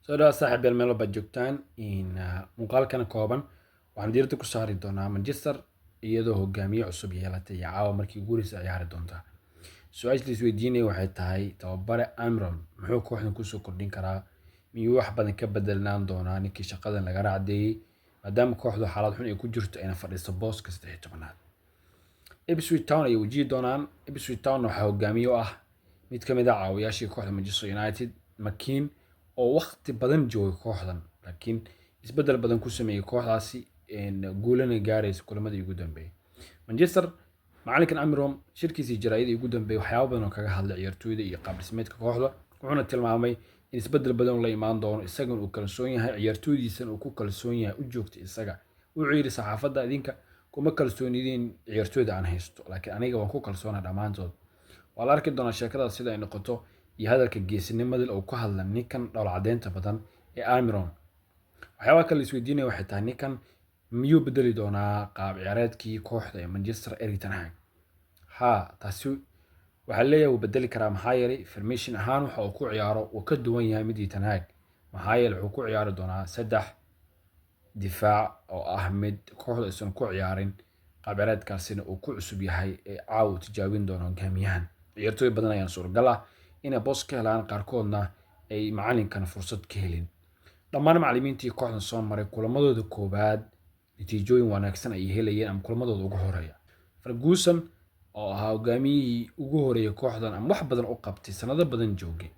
Soo dhawaad saaxiibayaal, meel walbaad joogtaan. Muuqaalkan kooban waxaan diiradda ku saari doonaa Manchester iyadoo hogaamiye cusub yeelatay iyo caawa markii ugu horreysay ciyaari doonta. Su-aasha la isweydiinaya waxay tahay: tababare Amorim muxuu kooxdan kusoo kordhin karaa? Miyuu wax badan ka bedelnaan doonaa ninkii shaqadan laga raacdeeyey, maadaama kooxdu xaalad xun ay ku jirto, ayna fadhiso booska 13aad? Ipswich Town ayay wajihi doonaan. Ipswich Town waxaa hogaamiye u ah mid ka mid ah caawiyaashii kooxda Manchester United, McKean, oo waqti badan joogay kooxdan, laakiin isbedel badan ku sameeyey kooxdaasi, guulana gaaraysa kulamadii ugu dambeeyey. Manchester, macalinkan Amorim shirkiisii jaraa'idii ugu dambeeyey waxyaabo badan oo kaga hadlay ciyaartooyda iyo qaab dhismeedka kooxda, wuxuuna tilmaamay in isbedel badan la imaan doono, isagana uu kalsoon yahay, ciyaartooydiisana uu ku kalsoon yahay u joogta isaga. Wuxuu yidhi saxaafadda: "Idinka kuma kalsoonidiin ciyaartooyda aan haysto, laakiin aniga waan ku kalsoonaa dhammaantood." Waa la arki doonaa sheekadaas sida ay noqoto iyo hadalka geesinimada uu ku hadla ninkan dhowlcadeynta badan ee Amorim. Waxyaabaha kale la isweydiinaya waxay tahay: ninkan miyuu bedeli doonaa qaab ciyaareedkii kooxda ee Manchester, Erik ten Hag? Haa, taasi waxaa leeyahay wuu bedeli karaa, maxaa yeelay formation ahaan waxa uu ku ciyaaro wuu ka duwan yahay midii ten Hag, maxaa yeelay wuxuu ku ciyaari doonaa saddex difaac oo ah mid kooxda aysan ku ciyaarin, qaab ciyaareedkaasina uu ku cusub yahay ee caawa uu tijaabin doono hogaamiyahan. Ciyaartooy badan ayaan suuragal ah inay boos ka helaan, qaarkoodna ay macalinkan fursad ka helin. Dhammaan macallimiintii kooxdan soo maray kulamadooda koowaad natiijooyin wanaagsan ayay helayeen ama kulamadooda ugu horeeya. Ferguson oo ahaa hogaamiyihii ugu horeeyay kooxdan ama wax badan u qabtay, sanado badan joogay,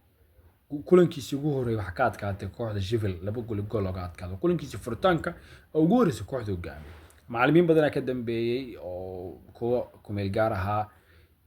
kulankiisii ugu horeeyay waxaa ka adkaatay kooxda Sheffield, 2 gool looga adkaado kulankiisii furitaanka oo ugu horreysay kooxda hogaamiye. Macallimiin badanaa ka dambeeyey oo kuwa kumeel gaar ahaa,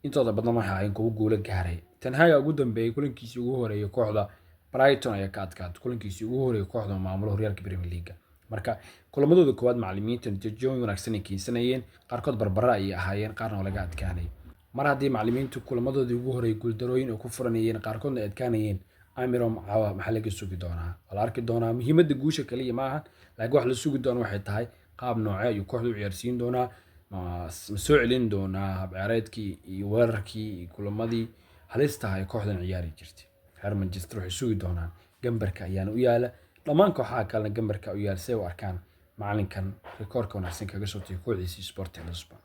intooda badan waxay ahayn kuwo guulo gaaray. Ten Hag ugu dambeeyey, kulankiisii ugu horeeyay kooxda Brighton ayaa ka adkaatay, kulankiisii ugu horeeyay kooxda maamulo horyaalka Premier League. Marka kulamadooda koowaad macallimiinta natiijooyin wanaagsan ay keensanayeen, qaarkood barbara ayay ahaayeen, qaarna waa laga adkaanay. Mar haddii macallimiintu kulamadoodii ugu horeeyay guuldarooyin ay ku furanayeen, qaarkoodna ay adkaanayeen, Amorim caawa maxaa laga sugi doonaa? Waa la arki doonaa. Muhiimadda guusha kaliya ma aha, laakiin wax la sugi doono waxay tahay qaab noocee ayuu kooxda u ciyaarsiin doonaa? Ma soo celin doonaa hab ciyaareedkii iyo weerarkii iyo kulamadii halista ay kooxdan ciyaari jirtay? Reer Manchester waxay sugi doonaan, gambarka ayaana u yaala, dhammaan kooxaha kalena gambarka u yaala si ay u arkaan macalinkan rikoorka wanaagsan kaga soo tagay kooxdiisii Sporting Lisbon.